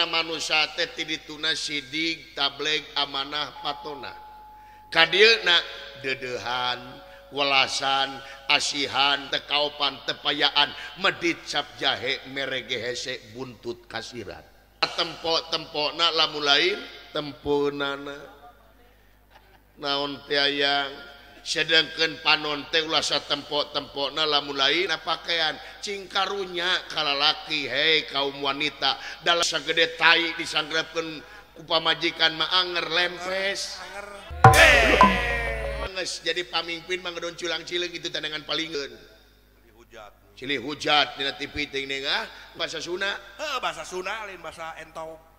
Asalna manusia teh ti dituna sidik tableg amanah patona. Ka dieuna deudeuhan, welasan, asihan, tekaopan, tepayaan, medit cap jahe merege hese buntut kasirat. Tempo-tempona lamun lain temponana. Naon teh aya sedangkan panon teh ulah satempo-tempona lamun lain pakaian cing karunya kalalaki hei kaum wanita dalam sagede tai disanggreupkeun ku pamajikan mah anger lempes. Geus jadi pamimpin mah ngedon culang cileung itu tandangan palingeun. Silih hujat dina TV teh ah bahasa Sunda. Heuh bahasa Sunda lain bahasa entog.